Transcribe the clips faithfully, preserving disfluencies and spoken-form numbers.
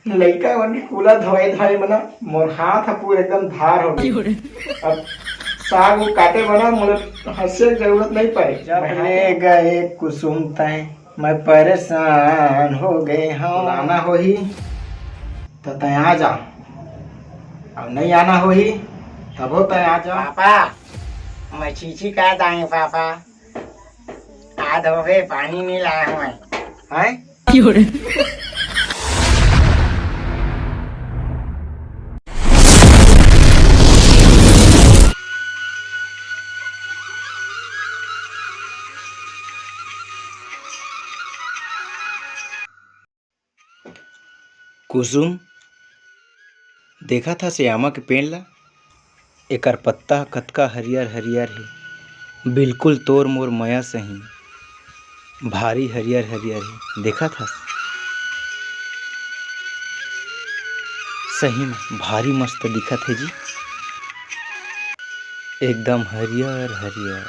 लइका मन के कूला धोए धोए म ना मोर हाथ ह पूरा एकदम धार हो गे। अब साग वो काटे बर ना मोला हंसे के जरूरत नहीं पड़े। जब ले गए कुसुम तय, मैं परेशान हो गए हूँ। आना होही त तय आ जा, अब नहीं आना होही तभो तय आ जा। पापा, मैं छीछी का दाएं पापा, आ धोबे पानी नहीं लाया हूँ मैं। हैं? कुसुम, देखत हस ए आमा के पेड़ ला? एकर पत्ता ह कतका हरियर हरियर हे, बिल्कुल तोर मोर मया सही, भारी हरियर हरियर हे। देखत हस? सही में भारी मस्त दिखत हे जी, एकदम हरियर हरियर।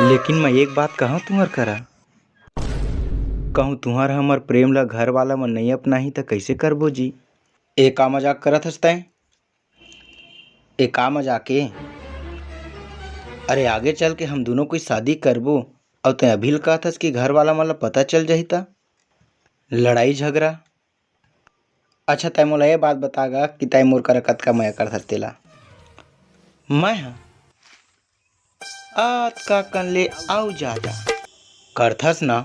लेकिन मैं एक बात कहूँ तुम्हर करा, कहूँ तुंहर हमर प्रेम ला घर वाला मन नइ अपनाही त कइसे करबो जी? ए का मजाक करत हस तैं? ए का मजाक ए? अरे आगे चल के हम दूनों कोई शादी करबो, अउ तैं अभी ल कहत हस कि घर वाला मन ला पता चल जाही त लड़ाई झगरा। अच्छा तैं मोला ए बात बता गा कि तैं मोर करा कतका मया करत हस तेला। मैं ह अतका कन ले अउ जादा करथस ना।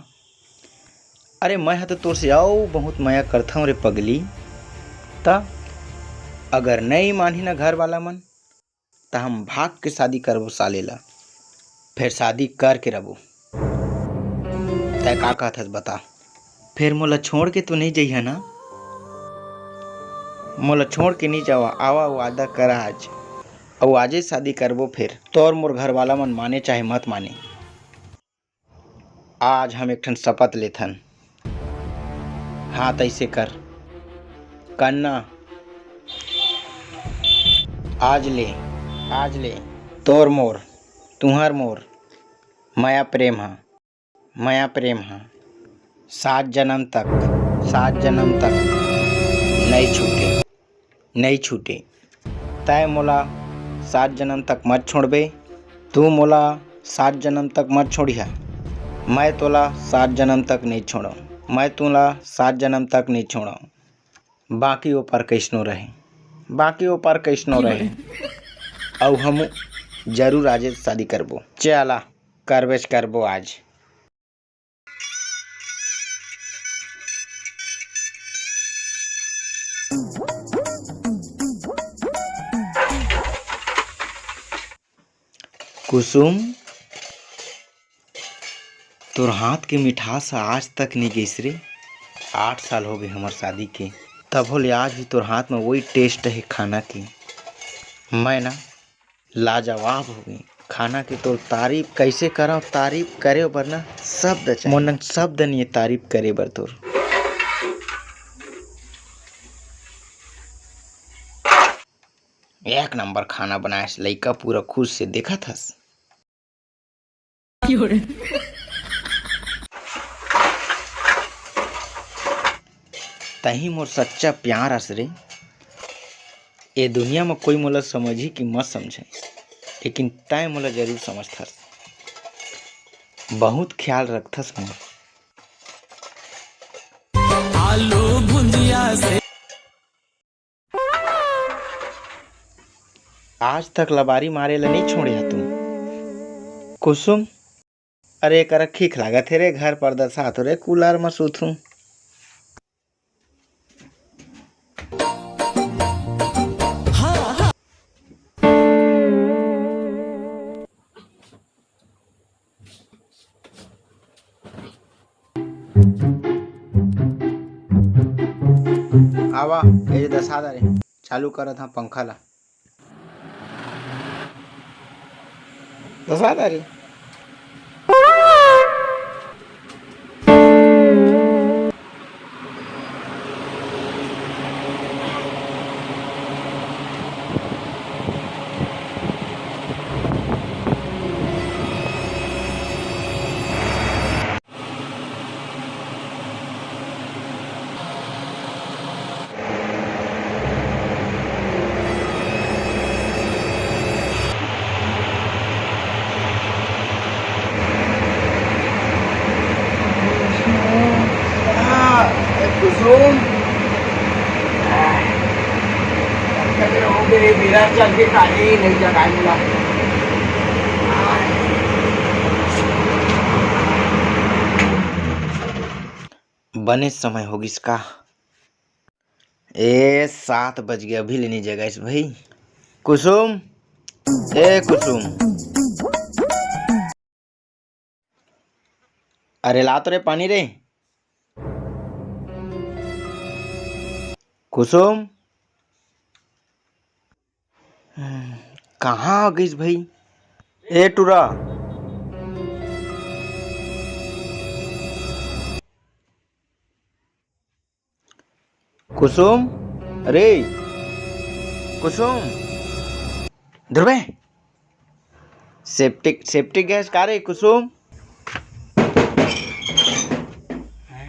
अरे मैं ह तो तोर से अउ बहुत मया करथंव रे पगली। त अगर नइ मानही ना घर वाला मन, त हम भाग के शादी करबो साले ला, फेर शादी करके रबो। तै का कहथस बता? फेर मोला छोड़ के तो नइ जइहा ना? मोला छोड़ के नइ जावा, आवा वादा करा आज, अउ आजे शादी करबो फेर। तोर मोर घर वाला मन माने चाहे मत माने, आज हम एक ठन शपथ लेथन। हाँ, तइसे कर, कन्ना, आज ले, आज ले, तोर मोर, तुंहर मोर, मया प्रेम ह। मया प्रेम ह सात जनम तक, सात जनम तक नइ छूटे, नइ छूटे। तैं मोला सात जनम तक मत छोड़बे, तू मोला सात जनम तक मत छोड़िहा। मैं तोला सात जनम तक नइ छोड़ंव, मैं तोला सात जनम तक नइ छोड़ंव। बाकी ओ पार कइसनो रहे, बाकी ओ पार कइसनो रहे, अउ हम जरूर आजे शादी करबो। चला, करबेच करबो आज। कुसुम, तोर हाथ के मिठास ह आज तक नइ गइस रे। आठ साल हो गए हमर शादी के, तभो ले आज भी तोर हाथ में वही taste हे खाना के। मैं ना लाजवाब हो गई। खाना के तोर तारीफ कइसे करंव, तारीफ करे बर ना शब्द चाही। मोर नंग शब्द नइ हे तारीफ करे बर तोर। एक नंबर खाना बनाएस, लइका पूरा खुश से देखत हस। तहीं मोर सच्चा प्यार अस रे। ए दुनिया म कोई मोला समझही कि मत समझे, लेकिन तैं मोला जरूर समझथस। बहुत ख्याल रखथस मोर। आलू भुंजिया से आज तक लबारी मारे ला नइ छोड़े ह तुम। कुसुम, अरे एकर खीख लागत हे रे, घर परदसा तो रे, cooler म सूतहूं। आवा, ए दसा दा रे, चालू करत हंव पंखा ला। दसा दा रे। कुसुम, कतरे हो गए, मेरा चल के काहे नहीं जगाए मिला। बने समय हो गिस का। ए, सात बज गए, अभी ले नहीं जगाइस भाई। कुसुम, ए कुसुम, अरे ला तो रे पानी रे। कुसुम, हम्म, कहाँ हो गइस भाई? ए टुरा। कुसुम, अरे Kusum, Dhruve, septic, septic gas का रे कुसुम?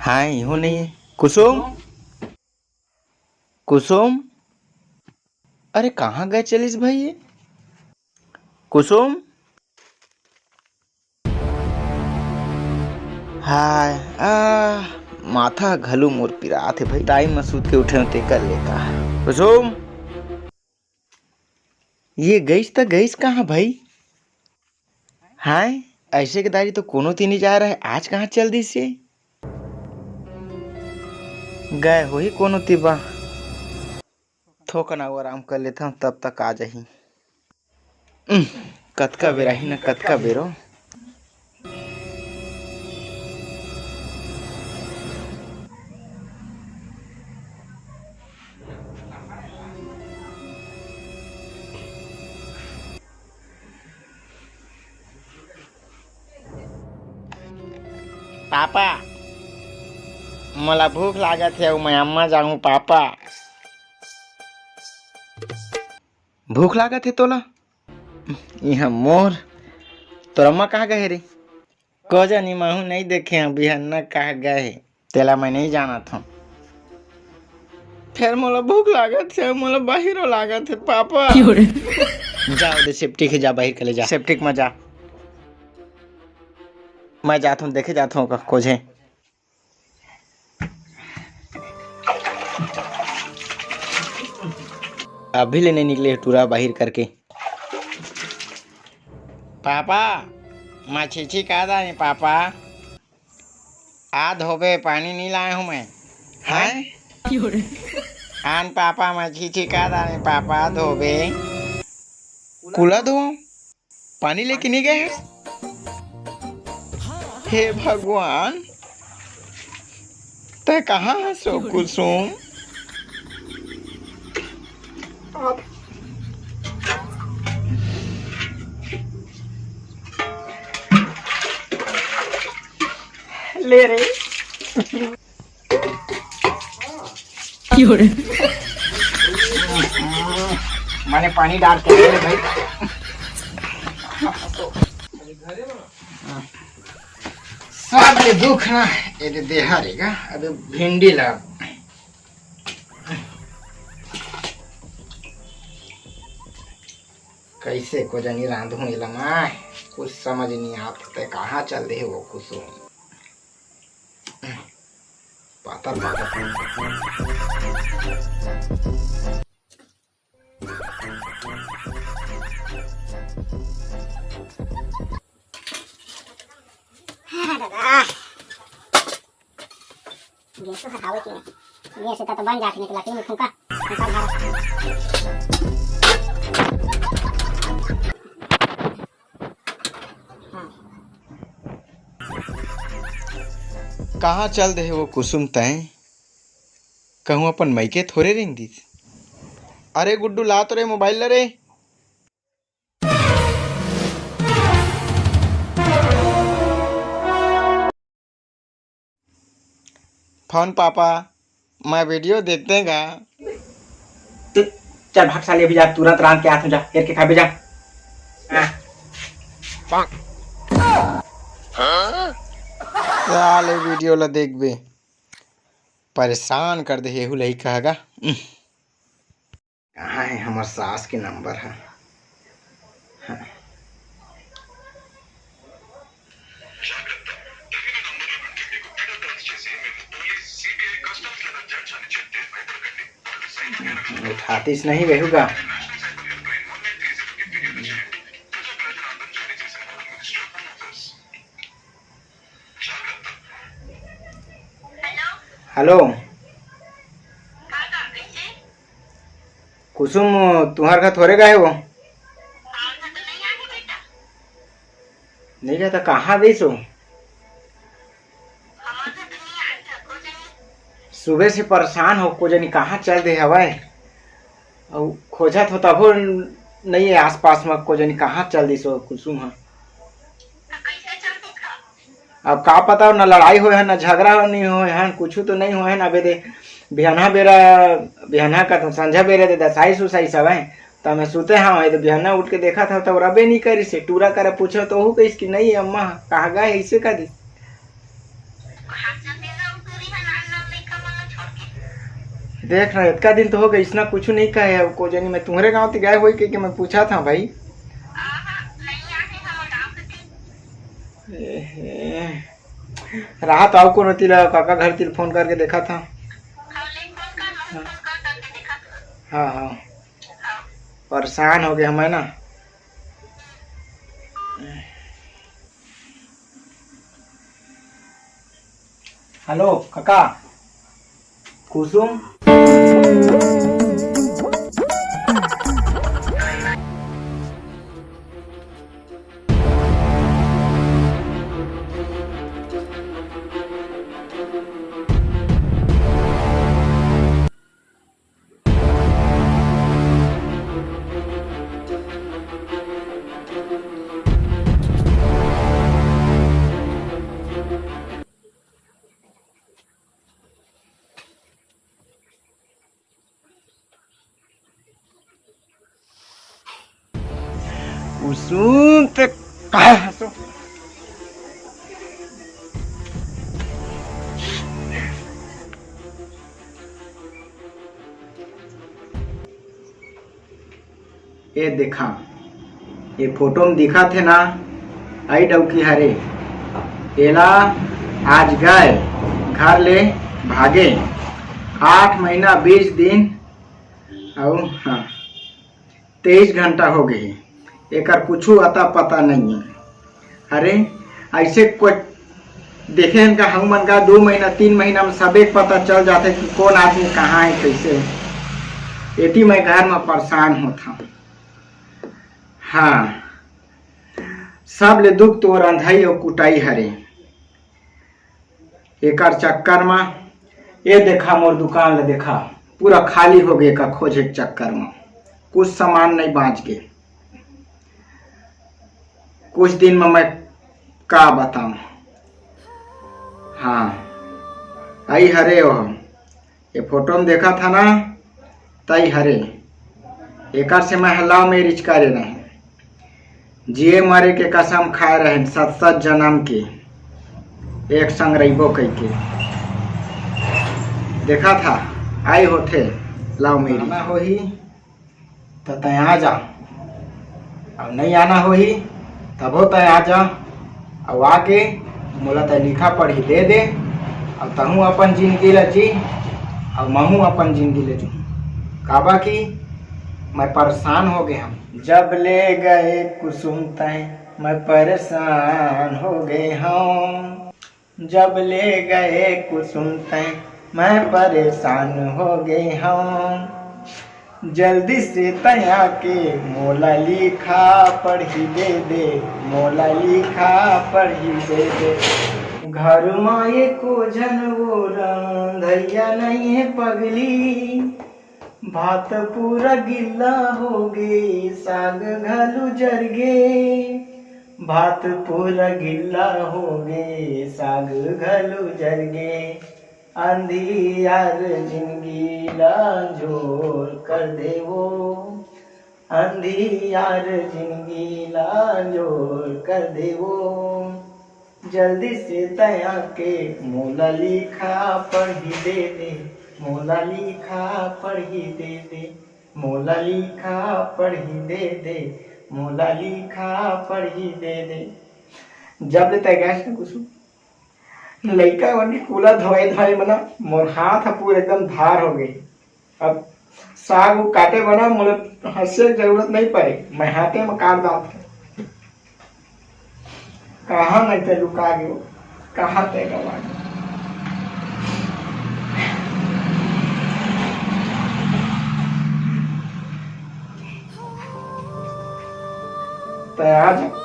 हाँ, इहो नहीं है। कुसुम, कुसुम, अरे कहाँ गए चलिस भाई ये? कुसुम, हाय, आ, माथा घलू मोर पिरात हे भाई। टाइम म सूत के उठे हों तेकर ले का। कुसुम, ये गइस त गइस कहाँ भाई? हाय, ऐसे के दारी तो कोनो ती नहीं जा रहा है, आज कहाँ चल दिस ये? गए होही कोनो ती बा। थोकन अउ आराम कर लेथन, तब तक आ जाही। उम, कतका बेरा ही ना, कतका बेरो। पापा, मोला भूख लागत हे अउ मैं अम्मा जाहूं पापा। भूख लागत हे तोला? इहाँ मोर, तोर अम्मा कहाँ गए रे? को जानी, महू नहीं देखे हूँ, बिहन्ना कहाँ गए हे, तेला मैं नहीं जानत हूँ। फेर मोला भूख लागत हे, मोला बाहिरो लागत हे, पापा। क्यों रे? जा, ओदे सेप्टिक हे, जा बाहिर के ले जा, सेप्टिक में जा। मैं जात हूँ, देखे जात हूँ ओकर खोजे। अभी ले नहीं निकले टूरा बाहिर करके। पापा, मैं छीछी का दानी पापा? आ धोबे, पानी नहीं लाए हूँ मैं। हैं? आन पापा, मैं छीछी का दानी पापा, धोबे। कुला धो। पानी लेके नहीं गए हस? हे भगवान, तै कहाँ हस ओ कुसुम? ले रे। माने पानी डाल के ले भाई। सब ले दुख ना, ये दे देहा रेगा, अबे भिंडी ला। कैसे को जानी रांधूं एला मैं, कुछ समझ नहीं आत, ते कहाँ चल दे वो कुसुम। पातर पातर। हाँ दादा, गैस तो हटावे के, गैस तो बन जात निकला, तीन फुंका, फुंका भरा। हाँ। कहाँ चल दे हे वो कुसुम तैं? कहूँ अपन मइके थोरे रेंग दिस। अरे गुड्डू, ला तो रे मोबाइल ला रे। फोन पापा, मैं वीडियो देखते गा। तू चल भाग साले, अभी जा, तुरंत रांध के हाथ में जा, हेर के खाबे जा। हाँ। साले वीडियो ला देखबे, परेशान कर दे हेहू लही कहागा। कहाँ है हमर सास के नंबर है? हाँ। आतिश नहीं गए होगा। हेलो कुसुम, तुहर घर थोरे गए वो? नहीं गए तो कहाँ गई सो? सुबह से परेशान हो, को जनी कहाँ चल दे हवय। अउ खोजत हो तभो नहीं है आसपास में, को जनी कहाँ चल दिस हो कुसुम ह। अब का पता, ना लड़ाई होए है, ना झगड़ा नहीं होए है, कुछ तो नहीं होए है ना। अबे दे बिहनहा बेरा, बिहनहा का तो संझा बेरा दे दसाई सुसाई सब है, त मैं सुते हाँ, तो बिहनहा उठ के देखा था तो रबे नहीं करिस हे। टूरा करा पूछो तो ओहू कहिस कि नहीं अम्मा कहाँ गए, ऐसे कह दिस। देख ना, इतका दिन तो हो गए, इसना कुछ नहीं कहे। अब को जनी मैं तुम्हरे गांव ती गए होई के, के मैं पूछा था भाई। एहे, रहा तो आओ कोनो तिला, काका घर तिल फोन करके देखा था। हाँ हाँ, परेशान हो गए हम है ना। हेलो काका, कुसुम। कुसुम ते कहाँ हसो? ए देखा, ये फोटो में दिखा थे ना, आई डौकी हरे। एला आज गए घर ले भागे, आठ महीना बीस दिन अउ हाँ, तेईस घंटा हो गए, एकर कुछ अता पता नहीं है। अरे, ऐसे कोई देखे हन का, हम मन का दो महीना, तीन महीना में सबे के पता चल जाथे कि कौन आदमी कहाँ है, कैसे है। एती मैं घर में परेशान होत हूँ। हाँ, सब ले दुख तो रंधई और कुटाई हरे। एकर चक्कर में, ये देखा मोर दुकान ले देखा, पूरा खाली हो गए का खोजे के चक्कर में, कुछ सामान नहीं बांच गए। कुछ दिन में मैं का बताऊं। हाँ, आई हरे ओह, ये फोटो में देखा था ना, तई हरे। एकर से मैं ह love marriage करे रहे, जिए मरे के कसम खाए रहे, सत सत जन्म के एक संग रहिबो कह के। देखा था, आई होथे love marriage। ना होही त तैं आ जा, अउ नहीं आना होही तभो तैं आ जा, अउ आके मोला तैं लिखा पढ़ी दे दे, अउ तहूँ अपन जिंदगी ला जी, अउ महूँ अपन जिंदगी ला जी। काबा कि मैं परेशान हो गए हूँ। जब ले गए कुसुम तैं, मैं परेशान हो गए हूँ। जब ले गए कुसुम तैं, मैं परेशान हो गए हूँ। जल्दी से तैं आके मोला लिखा पढ़ी दे दे, मोला लिखा पढ़ी दे दे। घर मा एको झन वो रंधइया नइये पगली, भात पूरा गिल्ला हो गे, साग घलू जर गे। भात पूरा गिल्ला हो गे, साग घलू जर गे। अंधियार जिंदगी ला अंजोर कर देवो, अंधियार जिंदगी ला अंजोर कर देवो। जल्दी से तैं आके मोला लिखा पढ़ी दे दे, मोला लिखा पढ़ी दे दे, मोला लिखा पढ़ी दे दे, मोला लिखा पढ़ी दे दे। जब ले तैं गैस में कुसुम लइका मन के कूला धोए धोए मना मोर हाथ ह पूरा एकदम धार हो गई। अब साग उग काटे बर ना मोला हंसिया के जरूरत नहीं पड़े, मैं हाथे में काट डालते। कहाँ नहीं ते लुका गयो, कहाँ ते गवा गयो? ते आज